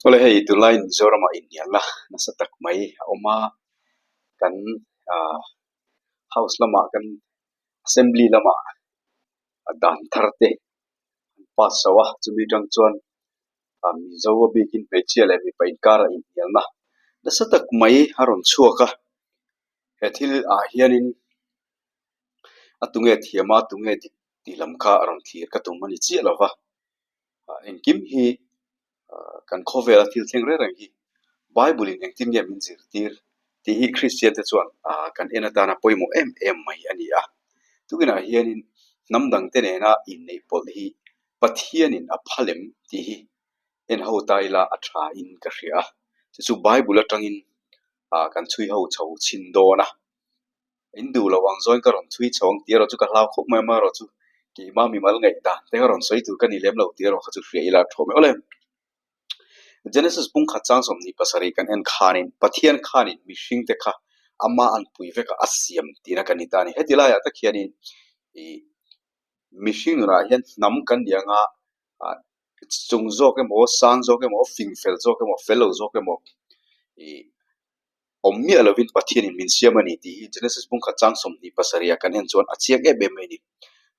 Awle hei tunlai Mizoramah inhnialna nasa tak mai a awm a, kan ah house lamah kan assembly lamah dan thar te an pass chho a, chumi atang chuan ah Mizo a bikin hmeichhia leh mipa inkara inhnialna nasa tak mai a rawn chhuak a, he thil ah hianin a tunge thiam a tunge dik tih lam kha a rawn thlir ka tum a ni chiah lo va. Engkim hi kan khawvela thil thleng reng reng hi Bible in engtin nge min zirtir tih hi Kristian te chuan kan en atana pawimawh em em mai a ni a. Tukinah hianin hnam dangte nena inneih pawlh hi Pathianin a phal em tih hi en ho ta ila a tha in ka hria a. Chu chu Bible atangin kan chhui ho chho chhin dawn a. In duh loh ang zawin ka rawn chhui chho ang tih erawh chu ka hlau khawp mai amaherawh chu keimah mimal ngaih dan te ka rawn sawi tur ka ni lem lo tih erawh kha chu hria ila a tha mai awle. Genesis pumkhat chang 27 kan en khanin Pathian khanin mihring te kha ama an pui vek a a siam tihna kan ni ta a ni. Heti laiah tak hianin ih mihring nunah hian hnam kan ni anga ah chung zawk emaw sang zawk emaw fing fel zawk emaw fel lo zawk emaw ih Awm miah lovin Pathianin min siam a ni tih hi Genesis bungkhat chang 27 ah kan en chuan a chiang em em mai a ni.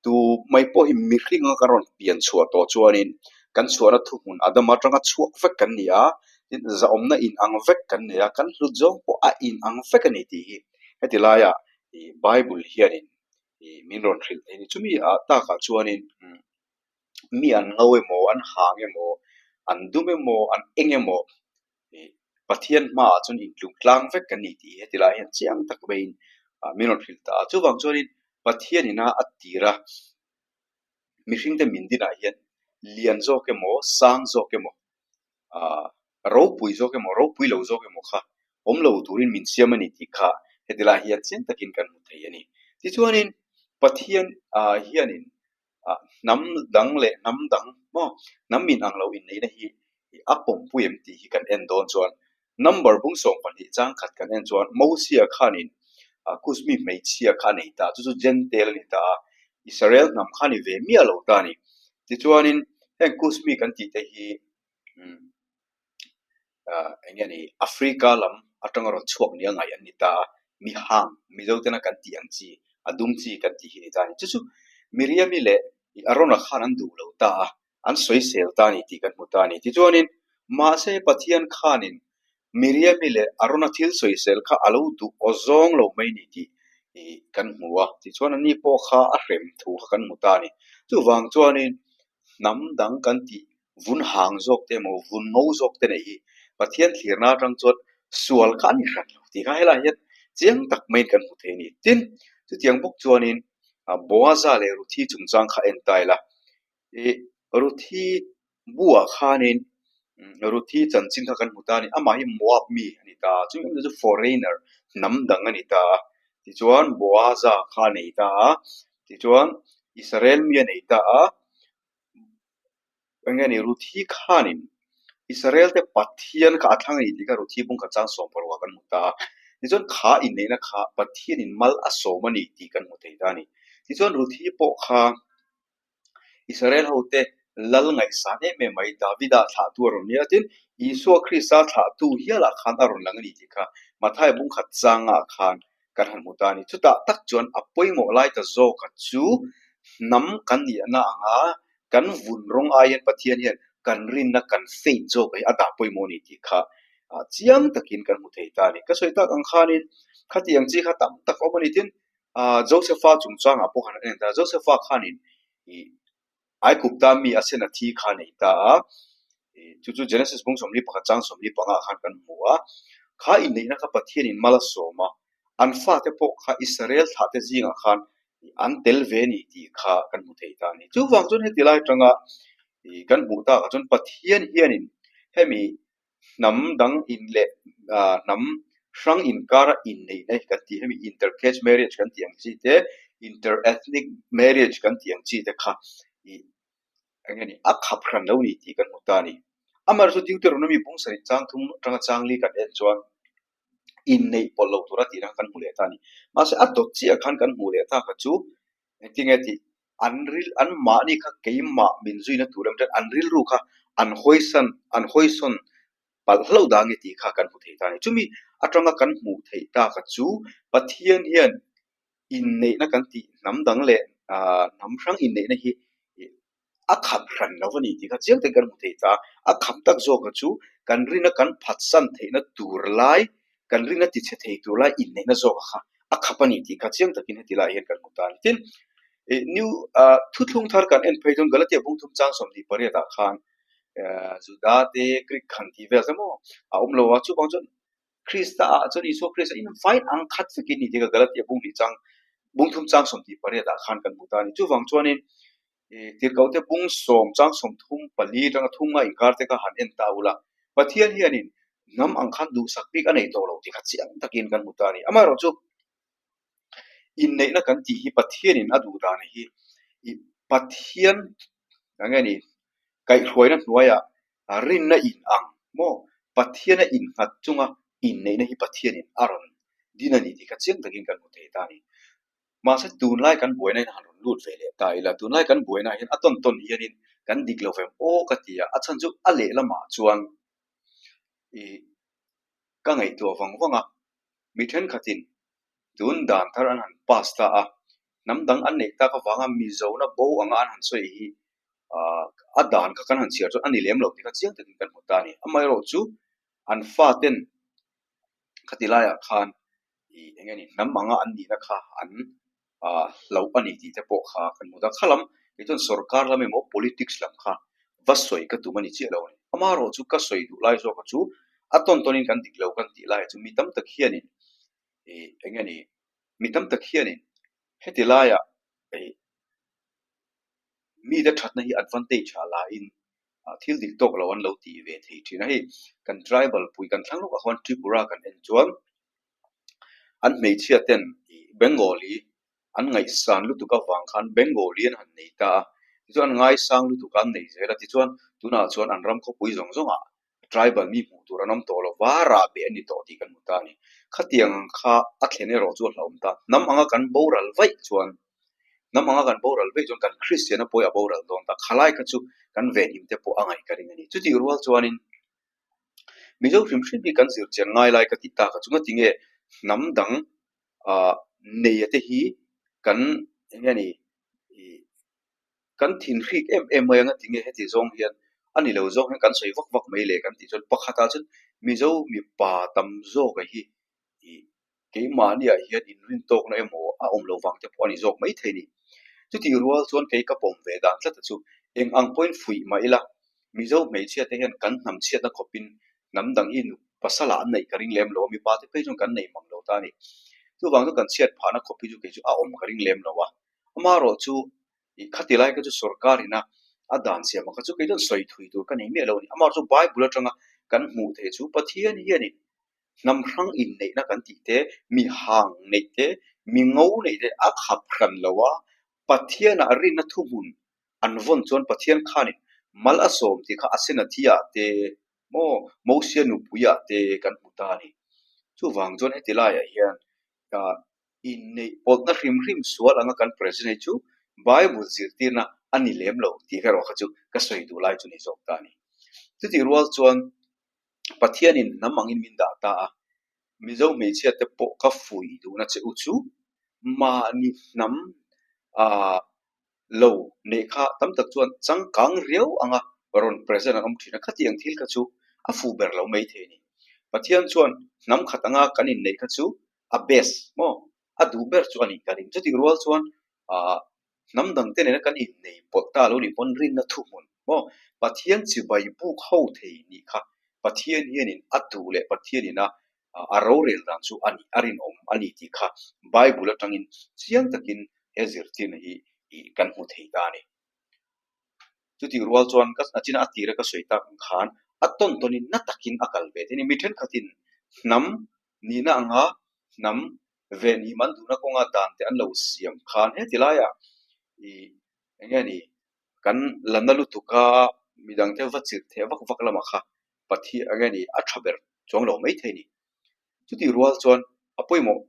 Tu mai pawh hi mihringa kan rawn pian chhuah tawh chuanin kan chhuahna thuhmun Adama atanga chhuak vek kan ni a, tin zahawmna inang vek kan nei a, kan hlut zawng pawh a inang vek a ni tih hi heti laiah Bible hianin min rawn hrilh thei a ni. Chumi ah takah chuanin mi an ngo emaw, an hang emaw, an dum emaw, an eng emaw Pathian hmaah chuan intluk tlang vek kan ni tih heti lai hian chiang tak maiin min rawn hrilh ta a. Chuvang chuanin Pathian ina a tir a, mihringte min dinah hian lian zawk emaw, sang zawk emaw, ropui zawk emaw, ropui lo zawk emaw kha awm lo turin min siam a ni tih kha heti lai hian chiang takin kan hmu thei a ni. Tichuanin Pathian hianin hnam dang leh hnam dang maw hnam in ang lo inneihna hi a pawmpui em tih hi kan en dawn chuan number bung 12 chang khat kan en chuan Mosia khanin Kuzmi hmeichhia kha a nei ta chu chu Gentile a ni ta a, Israel hnam kha a ni ve miah lo ta a ni. Tichuanin heng Kuzmi kan tih te hi eng nge ni Africa lam atanga rawn chhuak nia ngaih an ni ta a, mi hang Mizo tena kan tih ang chi a dum chi kan tih hi ni ta a ni. Chu chu Miriami leh Arona khan an duh lo ta a, an sawisel ta a ni tih kan hmu ta a ni. Tichuanin mahse Pathian khanin Miriami leh Arona thil sawisel kha a lo duh aw zawng lo mai ni tih kan hmu a, tichuan ani pawh kha a hrem thu kha kan hmu ta a ni. Chuvang chuanin hnam dang kan tih vun hang zawk te emaw vun ngo zawk te neih hi Pathian thlirna atang chuan sual kha a ni hran lo tih kha helaiah hian chiang tak maiin kan hmu thei a ni. Tin, chutiang bawk chuanin Boaza leh Ruthi chungchang kha en ta ila, ih Ruthi buah khanin Ruthi chanchin kha kan hmu ta a ni. Amah hi Moab mi a ni ta a, chumi awmzia chu foreigner hnam dang a ni ta a. Tichuan Boaza kha a nei ta a, tichuan Israel mi a nei ta a. Eng nge ni Ruthi khanin Israel te Pathian kha a thlang a ni tih kha Ruthi bung khat chang 16 ah kan hmu ta a. Tichuan kha inneihna kha Pathianin mal a sawm a ni tih kan hmu thei ta a ni. Tichuan Ruthi pawh kha Israel hote lal ngaihsan em em mai Davida thlahtu a rawn ni a, tin Isua Krista thlahtu hialah khan a rawn lang a ni tih kha Matthai bung khat changah khan kan han hmu ta a ni. Chutah tak chuan a pawimawh lai ta zawka chu hnam kan nihna anga kan vun rawng aiin Pathian hian kan rinna kan faith zawk hi a dah pawimawh a ni tih kha chiang takin kan hmu thei ta a ni. Ka sawi tak ang khanin khatiang chi kha tam tak a awm a ni. Tin, Josepha chungchangah pawh khan an en ta a, Josepha khanin ih Aigupta mi a sen a thi kha a nei ta a, chu chu Genesis bung 41 chang 45 ah khan kan hmu a, kha inneihna kha Pathianin mal a sawm a, an fate pawh kha Israel thlahte zingah khan an tel ve a ni tih kha kan hmu thei ta a ni. Chuvang chuan heti lai atanga kan hmuh takah chuan Pathian hianin hemi hnam dang in leh hnam hrang inkara inneihna hi kan tih hemi intercaste marriage kan tih ang chi te inter-ethnic marriage kan tih ang chi te kha ih eng nge ni a khap hran lo ni tih kan hmu ta a ni. Amaherawhchu Deuteronomy bung sarih chang thum atanga chang li kan en chuan inneih pawlh lo tura tihna kan hmu leh ta a ni. Mahse a dawt chiah khan kan hmuh leh ta kha chu engtinge tih an ril an mahni kha keimah min zuina tur em chuan an rilru kha an hawisan an hawisawn. Palh hlauh dah nge tih kha kan hmu thei ta a ni. Chumi atanga kan hmuh theih tak a chu Pathian hian inneihna kan tih hnam dang leh hnam hrang inneihna hi a khap hran lo a ni tih kha chiang takin kan hmu thei ta. A khap tak zawk a chu kan rina kan phatsan theihna tur lai, kan rina tichhe thei tur lai inneihna zawk a kha a khap a ni tih kha chiang takin heti laiah hian kan hmu ta a ni. Tin, new thuthlung thar kan en phei chuan Galatia bungthum chang 28 ah khan Juda te Greek han tih vel te maw a awm lo a, chuvang chuan Krista ah chuan Isua Krista in vain ang khat vekin ni tih kha Galatia bung hnih chang bung thum chang 28 ah khan kan hmu ta a ni. Chuvang chuanin tirhkoh te bung sawm chang 34 atanga thum nga inkar te kha han en ta ula, Pathian hianin hnam ang khan duhsak bik a nei tawh lo tih kha chiang takin kan hmu ta a ni. Amaherawhchu Inneihna kan tih hi Pathianin a duh dan hi Pathian eng nge ni kaihhruaina hnuaiah rinna in ang maw Pathiana innghat chunga inneihna hi Pathianin a rawn din a ni tih kha chiang takin kan hmu thei ta a ni. Mahse tunlai kan buaina hian han rawn lut ve leh ta ila, tunlai kan buaina hian a tawn tawn hianin kan dik lo ve aw ka ti a, a chhan chu a lehlamah chuan ih ka ngaihtuah vang vang a, Mi thenkhatin tun dan thar an han pass ta a, hnam dang an neih tak avanga Mizona bo anga an han sawi hi a dan kha kan han chhiar chuan a ni lem lo tih kha chiang takin kan hmu ta a ni. Amaherawh chu an faten khati laiah khan ih eng nge ni hnam anga an nihna kha an hlauh a ni tih te pawh kha kan hmu ta. Kha lam kei chuan sorkar lam emaw politics lam kha va sawi ka tum a ni chiah lo a ni. Amaherawh chu ka sawi duh lai zawk chu a tawn tawnin kan dik lo kan tih lai chu mi tam tak hianin ih eng nge ni mi tam tak hianin heti laiah ih mite thatna hi advantage ah lain thil dik tawk lo an lo tih ve thei thin a. Hei kan tribal pui kan thlang lawkah khuan Tripura kan en chuan An hmeichhia ten Bengali an ngaihsan lutuk avang khan Bengali an han nei ta a, tichuan an ngaisang lutuk a an nei zel a, tichuan tunah chuan an ram khawpui zawng zawngah tribal mi hmuh tur an awm tawh lo va, rah beh an ni tawh tih kan hmu ta a ni. Khatiang ang kha a thlen erawh chu a hlauhawm ta. Hnam anga kan boral vaih chuan, hnam anga kan boral vaih chuan kan Kristiana pawh hi a boral dawn ta. Khalai kha chu kan venhim te pawh a ngaih ka ring a ni. Chutih rual chuanin Mizo hrim hrim hi kan zir chian ngai lai ka tih tak a chu ngatinge hnam dang ah neia te hi kan eng nge ni ih kan thinhrik em em mai a ngatinge heti zawng hian a ni lo zawng hian kan sawi vak vak mai le kan tih chuan pakhatah chuan Mizo mipa tam zawk a hi ih Keimahniah hian inrintawkna emaw a awm lo vang te pawh a ni zawk mai thei ni. Chutih rual chuan kei ka pawm ve dan tlat a chu eng ang pawhin fuih mah ila, Mizo hmeichhia te hian kan hnam chhiatna khawpin hnam dang hi pasal ah an neih ka ring lem lo a, mipa te phei chuan kan nei mang lo ta a ni. Chuvang chu kan chhiat phahna khawp hi chu kei chu a awm ka ring lem lo a. Amaherawh chu khati lai kha chu sorkar ina a dan siam ang kha chu kei chuan sawi thui tur ka nei miah lo a ni. Amaherawh chu Bible atanga kan hmuh theih chu Pathian hianin Hnam hrang inneihna kan tih te, mi hang neih te, mi ngo neih te a khap hran lo a, Pathianah rinna thuhmun an vawn chuan Pathian khanin mal a sawm tih kha a Asenathi-ah te maw Mosia nupuiah te kan hmu ta a ni. Chuvang chuan heti laiah hian inneih pawlhna hrim hrim sual anga kan present hi chu Bible zirtirna a ni lem lo tih erawh kha chu ka sawi duh lai chu ni zawk ta a ni. Chutih rual chuan Pathianin hnam angin min dah ta a, Mizo hmeichhia te pawh ka fuih duhna che u chu mahni hnam ah lo neih kha tam tak chuan changkang riau anga rawn present an awm thin a, khatiang thil kha chu a fuh ber lo mai thei a ni. Pathian chuan hnam khat anga kan inneih kha chu a best maw a duh ber chu a nih ka ring. Chutih rual chuan ah Hnam dangte nena kan innei pawlh ta lo nih pawn rinna thuhmun maw? Pathian chibai buk ho thei nih kha Pathian hianin a duh leh Pathianin a a rorel dan chu a nih a rinawm a ni tih kha Bible atangin chiang takin he zirtirna hi ih kan hmu thei ta a ni. Chutih rual chuan ka a china a tira ka sawi tak ang khan a tawn tawnin na takin a kal ve thei a ni. Mi thenkhatin hnam nihna anga hnam Venhim an duhna kawnga dan te an lo siam khan heti laiah ih eng nge ni kan la na lutuk a midang te va chirh theh vak vak lamah kha Pathian eng nge ni a tha ber chuang lo mai thei a ni. Chutih rual chuan a pawimawh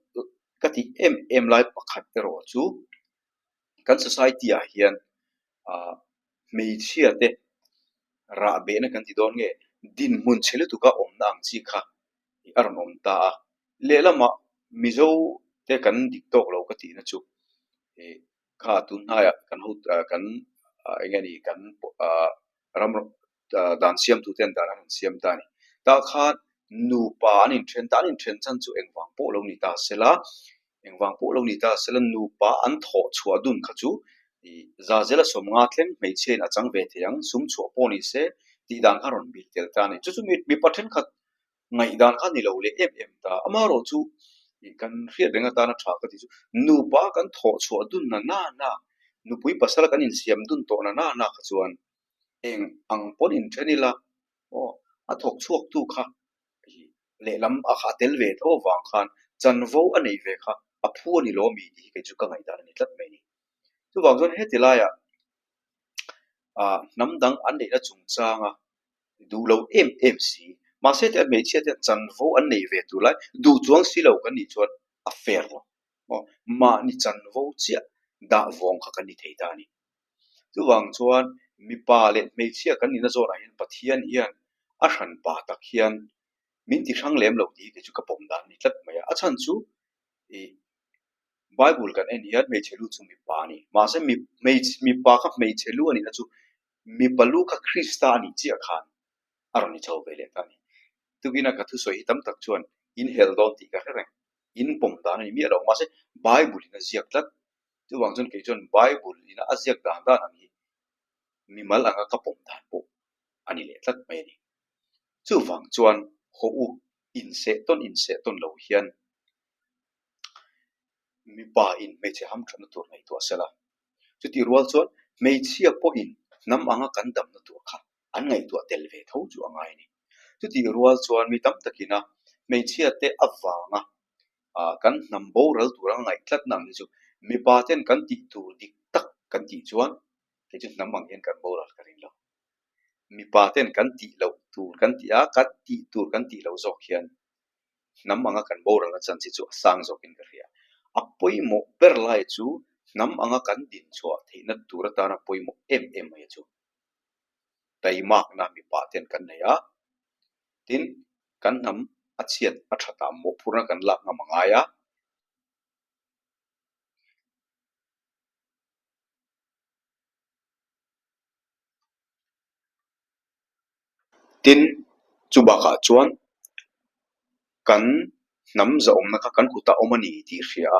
ka tih em em lai pakhat erawh chu kan society ah hian ah hmeichhia te rah behna kan ti dawn nge? Dinhmun chhe lutuka awmna ang chi kha a rawn awm ta a. Lehlamah Mizo te kan dik tawk lo ka tihna chu kha tunhnaiah kan ho kan eng nge ni kan ram dan siamtu ten dan an rawn siam ta a ni. Tah khan nupa an inthen ta, an inthen chhan chu engvang pawh lo ni ta sela, engvang pawh lo ni ta sela nupa an thawh chhuah dun kha chu za zela 50 thleng hmeichhia in a chang ve thei ang, sum chhuah pawh ni se tih dan kha rawn bilh tel ta a ni. Chu chu mipa thenkhat ngaihdan kha ni lo leh em em ta. Amaherawh chu kan hriat reng atana tha ka tih chu nupa kan thawh chhuah dun na na na, nupui pasal kan insiam dun tawh na na na kha chuan eng ang pawn inthen ila aw a thawk chhuak tu kha lehlam a kha a tel ve tho avang khan chanvo a nei ve kha a phu a ni lo ami tih hi kei chu ka ngaihdan a ni tlat mai a ni. Chuvang chuan heti laiah ah hnam dang an neihna chungchanga duh lo em em si, mahse teh hmeichhia te chanvo an nei ve tur lai duh chuang si lo kan nih chuan a fair lo. Aw mahni chanvo chiah dah vawng kha kan ni thei ta a ni. Chuvang chuan mipa leh hmeichhia kan nihna zawnah hian Pathian hian a hranpa tak hian min ti hrang lem lo tih hi kei chu ka pawm dan a ni tlat mai a. A chhan chu ih Bible kan en hian hmeichhe lu chu mipa a ni. Mahse mipa kha hmeichhe lu a nihna chu mipa lu kha Krista a nih chiah khan a rawn ni chho ve leh ta a ni. Tukina ka thusawi hi tam tak chuan in helh dawn tih ka hre reng. In pawm dan a ni miah lo. Mahse Bible in a ziak tlat. Chuvang chuan kei chuan Bible ina a ziak dan dan ang hi mimal anga ka pawm dan pawh a ni leh tlat mai a ni. Chuvang chuan haw u inseh tawn inseh tawn lo hian mipa in hmeichhe hamthatna tur ngaihtuah sela. Chutih rual chuan hmeichhia pawhin hnam anga kan damna tur kha an ngaihtuah tel ve tho chu a ngai a ni. Chutih rual chuan mi tam takina hmeichhia te avanga kan hnam boral tur anga ngaih tlatna ang hi chu mipa ten kan tih tur dik tak kan tih chuan kei chu hnam ang hian kan boral ka ring lo. Mipa ten kan tih loh tur kan tih a, kan tih tur kan tih loh zawk hian hnam anga kan boralna chance hi chu a sang zawkin ka hria. A pawimawh ber lai chu hnam anga kan dinchhuah theihna tur atana pawimawh em em mai chu taimakna mipa ten kan nei a, tin kan hnam a chhiat a thatah mawhphurhna kan lak ngam a ngai a. Tin, chu bakah chuan kan hnam zahawmna kha kan kutah awm a ni tih hria a,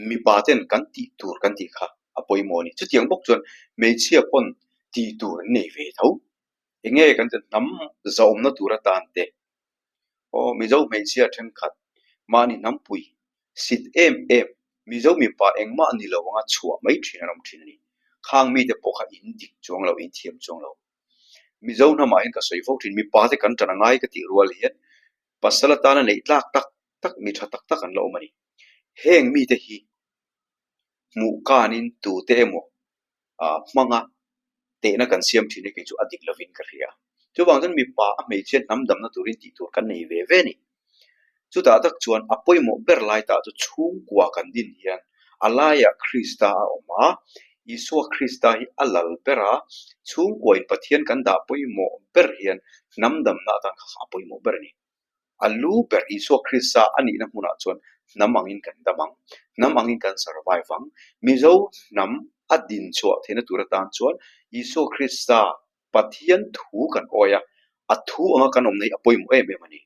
mipa ten kan tih tur kan tih kha a pawimawh a ni. Chutiang bawk chuan hmeichhia pawn tih tur an nei ve tho. Eng nge kan hnam zahawmna tur atan te aw Mizo hmeichhia thenkhat mahni hnampui sit em em Mizo mipa engmah ni lo anga chhuah mai thin an awm thin a ni. Khang mite pawh kha in dik chuang lo, in thiam chuang lo. Mizo hnamah hian ka sawi fo thin, mipa te kan tan a ngai ka tih rual hian pasal atana neih tlak tak tak mi tha tak tak an la awm a ni. Heng mite hi hmuh kanin tute emaw hmanga tehna kan siam thin hi kei chu a dik lovin ka hria. Chuvang chuan mipa a hmeichhia hnam damna turin tih tur kan nei ve ve a ni. Chutah tak chuan a pawimawh ber lai tah chu chhungkua kan din hian a laiah Krista a awm a, Isua Krista hi a lal ber a, chhungkuain Pathian kan dah pawimawh ber hian hnam damna atan kha a pawimawh ber a ni. A lu ber Isua Krista a nihna hmunah chuan hnam angin kan dam ang, hnam angin kan survive ang. Mizo hnam a din chhuah theihna tur atan chuan Isua Krista Pathian thu kan awi a, a thu anga kan awmna hi a pawimawh em em a ni.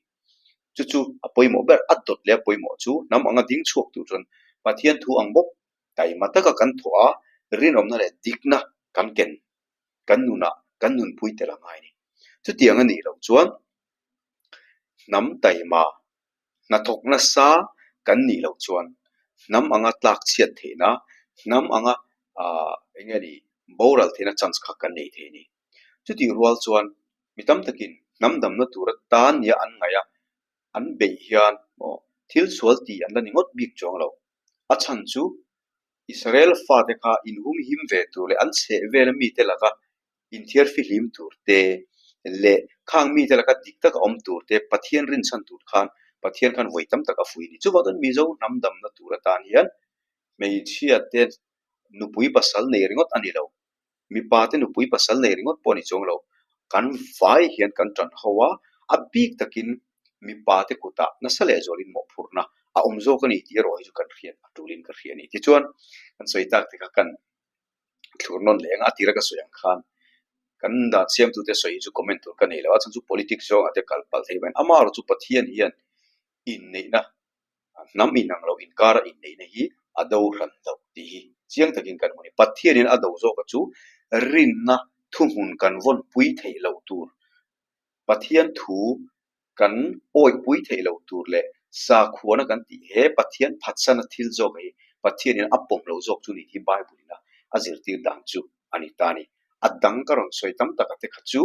Chu chu a pawimawh ber, a dawt leh a pawimawh chu hnam anga ding chhuak tur chuan Pathian thu ang bawk taima taka kan thawh a, rinawmna leh dikna kan ken, kan nunah kan nunpui tel a ngai a ni. Chutiang a nih loh chuan hnam taima hnathawk nasa kan nih loh chuan hnam anga tlak chhiat theihna, hnam anga ah eng nge ni boral theihna chance kha kan nei thei a ni. Chutih rual chuan mi tam takin hnam damna tura tan nia an ngaih a, an beih hian maw thil sual tih an la ni ngawt bik chuang lo. A chhan chu Israel fate kha inhumhim ve tur leh an chheh vela mite laka inthiar fihlim tur te leh khang mite laka dik taka awm tur te Pathian rinchhan tur khan Pathian khan vawi tam tak a fuih a ni. Chuvang chuan Mizo hnam damna tur atan hian hmeichhia te nupui pasal nei ringawt a ni lo. Mipa te nupui pasal nei ringawt pawh a ni chuang lo. Kan vai hian kan ṭan ho a, a bik takin mipa te kutah nasa leh zualin mawhphurhna a awm zawk a ni tih erawh hi chu kan hriat a tulin ka hria a ni. Tichuan, kan sawi tak te kha kan thlur nawn leh eng a tira ka sawi ang khan kan dan siamtute sawi hi chu comment tur ka nei lo a, chhan chu politics zawngah te kal palh thei mai. Amaherawhchu Pathian hian inneihna hnam inang lo inkara inneihna hi a do hran lo tih hi chiang takin kan hmu a ni. Pathianin a do zawka chu rinna thuhmun kan vawnpui theih loh tur, Pathian thu kan awihpui theih loh tur leh sakhuana kan tih he Pathian phatsana thil zawk hi Pathianin a pawm loh zawk chu ni hi Bible-in a zirtir dan chu a ni ta a ni. A dang ka rawn sawi tam taka te kha chu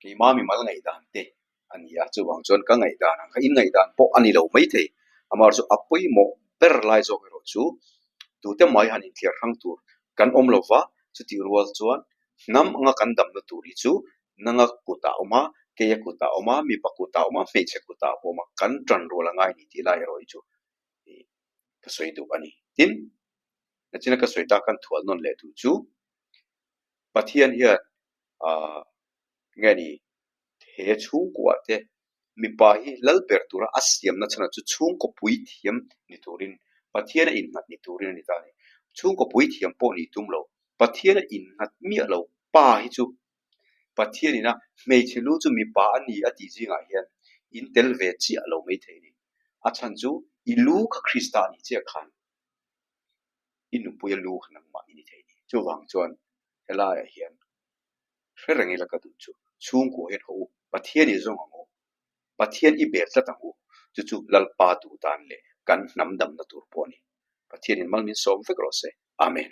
keimah mimal ngaihdan te a ni a, chuvang chuan ka ngaihdan ang kha in ngaihdan pawh a ni lo maithei. Amaherawhchu a pawimawh ber lai zawk erawh chu tute mai han inthliar hrang tur kan awm lo va, chutih rual chuan hnam anga kan damna tur hi chu nanga kutah a awm a, keia kutah a awm a, mipa kutah a awm a, hmeichhe kutah a awm a, kan tan rual a ngai ni tih lai erawh hi chu ka sawi duh a ni. Tin, nachina ka sawi tak kan thual nawn leh duh chu Pathian hian ah nge ni he chhungkua te mipa hi lal ber tura a siamna chhanah chu chhungkaw puithiam ni turin Pathian a innghat ni turin a ni ta a ni. Chhungkaw puithiam pawh nih tum lo, Pathian a innghat miah lo pa hi chu Pathian ina hmeichhe lu chu mipa a ni a tih zingah hian in tel ve chiah lo maithei a ni. A chhan chu i lu kha Krista a nih chiah khan i nupuia lu kha nangmah i ni thei a ni. Chuvang chuan helaiah hian hre reng ila ka duh chu chhungkua hian haw u, Pathian i zawng ang u, Pathian i bel tlat ang u, chu chu Lalpa duh dan leh kan hnam damna tur pawh a ni. Pathianin mal min sawm vek rawh se. Amen.